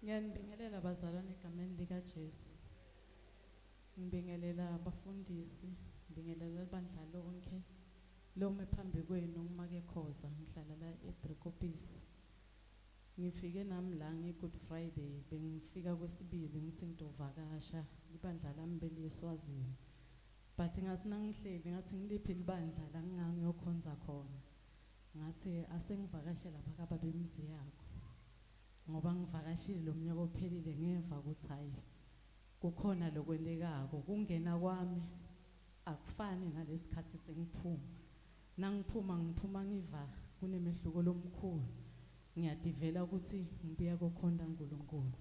Ngiyanibingelela bazalwane egameni likaJesu. Ngibingelela abafundisi, ngibingelela ibandla lonke. Lome phambi kwenu ngumake Khoza, ngihlala la eDriekopies. Ngifike nami la nge-Good Friday, bengifika kwesibili ngithi ngidovakasha ibandla lami beliyeSwazini. But ngathi nangihleli ngathi ngiliphi libandla la ngingangiyokhonza khona. Ngathi asengivakashe lapha kababa imizi yakho. Ngoba ngivakashile lo mnyaka ophelile ngeva ukuthi hayi kukhona lokwentekako kungena kwami akufani nalesikhathi sengiphuma. Nangiphuma ngiphuma ngiva kunemehluko lomkhulu. Ngiyadivela ukuthi ngibuya kokhonta uNkulunkulu.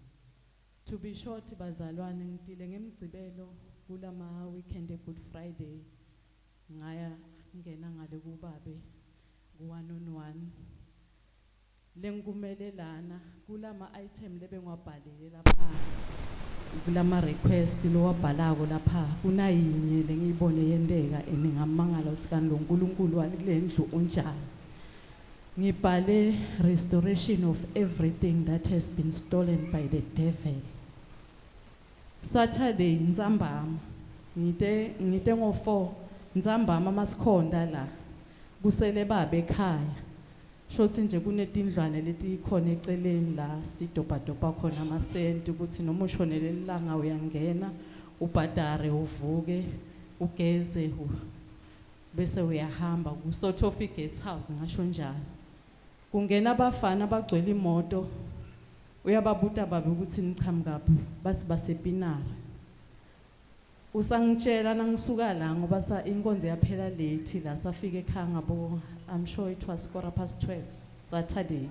To be short bazalwane ngitile ngemgcibelo kulama weekend e Good Friday ngaya ngena ngale kubabe ku one on one lengikumele lana kulama item lebengiwabhalile lapha kulama request lowabhalako lapha kunayinye lengiyibone yenteka and ngamangala ukuthi kanti lo nkulunkulu walendlu unjani. Ngibhale restoration of everything that has been stolen by the devil. Saturday ntsambama ngite ngo-4 ntsambama masikhonda la kusele babe ekhaya shothi nje kunetindlwane letikhona eceleni la sidobhadoba khona amasenti ukuthi noma ushonele ilanga uyangena ubhadare uvuke ugeze bese uyahamba ku sort of i-guest house ngasho njalo. Kungena abafana abagcwele imoto, uyababuta babe ukuthi nichamukaphi, bathi basePinara. Usangitshela nangisuka la ngoba sa inkonzo yaphela late la safika ekhaya ngabo, I'm sure it was 12:15 Saturday.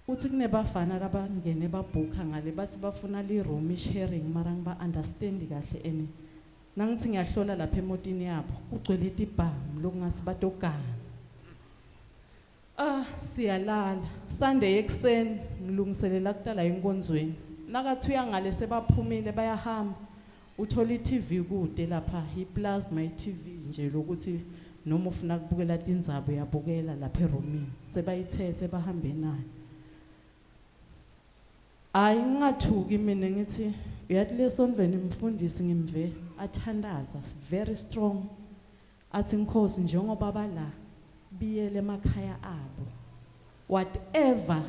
Uthi kunebafana labangene babhukha ngale bathi bafuna li room sharing mara ngiba understand kahle ene nangithi ngiyahlola lapha emotini yabo kugcwele itibhamu lokungathi batogana. Ah siyalala Sunday ekuseni ngilungiselela kutala enkonzweni nakathi uyangale sebaphumile bayahamba uthola i-TV kude lapha i-plasma i-TV nje lokuthi noma ufuna kubukela tindzaba uyabukela lapha erumini sebayithethe bahambe nayo. Hayi ngingathuki mina ngithi uyathi lesontweni umfundisi ngimve athandaza very strong athi Nkosi njengoba bala biyele emakhaya abo whatever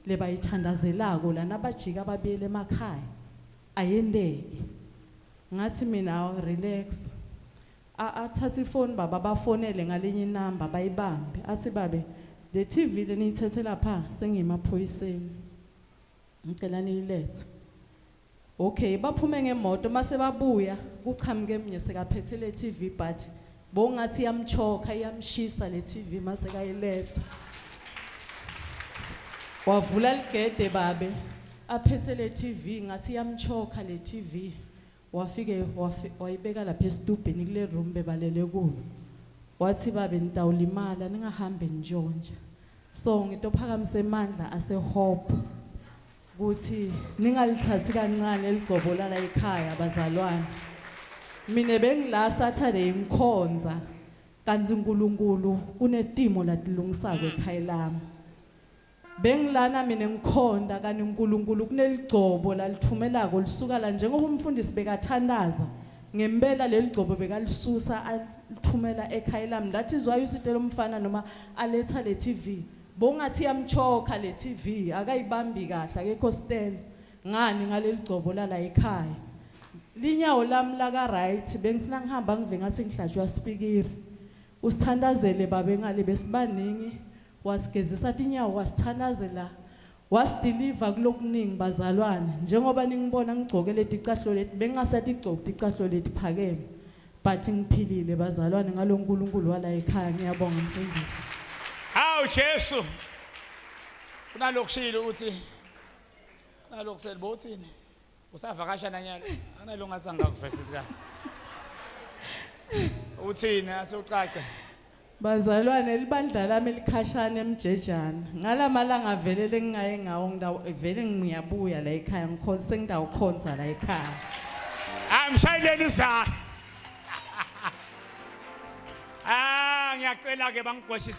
lebayithandazelako lana bajika babiyele emakhaya ayendeke. Ngathi mina relax, athathe ifoni baba bafonele ngalinye inamba bayibambe athi babe le TV leniyithethe lapha sengiyemaphoyiseni ngicela niyilethe. Okay, baphume ngemoto mase babuya kuchamuke eminye sekaphethe le TV but bongathi iyamchoka iyamshisa le TV mase kayiletha. Wavula ligede babe aphethe le TV ngathi iyamchoka le TV. Wafike wayibeka lapha esitubhini kule room bebalele kulo. Wathi babe nitawulimala ningahambe nitshontsha. So ngitophakamisa emandla ase Hope ukuthi ningalithathi kancane ligcobo lala ekhaya bazalwane. Mina bengila Saturday ngikhonza kanti uNkulunkulu kunetimo latilungisako ekhaya lami. Bengilana mina ngikhonda kanti uNkulunkulu kuneligcobo lalithumelako lisuka la njengoba umfundisi bekathandaza ngempela leligcobo bekalisusa alithumela ekhaya lami. That is why usitela umfana noma aletha le TV bongathi iyamchoka le TV akayibambi kahle akekho stand ngani ngaleligcobo lala ekhaya. Linyawo lami laka right bengifuna ngihamba ngive ngase ngihlatshwa spikiri. Usithandazele babe ngale besibaningi wasigezisa tinyawo wasithandazela wasideliver kulokuningi bazalwane. Njengoba ningibona ngigcoke leticahlo leti bengingasatigcoki ticahlo leti phakeme but ngiphilile bazalwane ngalo nkulunkulu wala ekhaya. Ngiyabonga mfundisi. Hawu Jesu. Kunalokushilo ukuthi kunalokusele bothini? Usavakasha nanyana analo ngathi angakuvesisi kahle. Uthini asewucace? Bazalwane libandla lami likhashana emjejana. Ngalamalanga vele lengingaye ngawo ngidawo vele ngiyabuya la ekhaya ngikhonza sengidawukhonza la ekhaya. Angishayeleni izandla. Ah ngiyacela ke bangigweshise.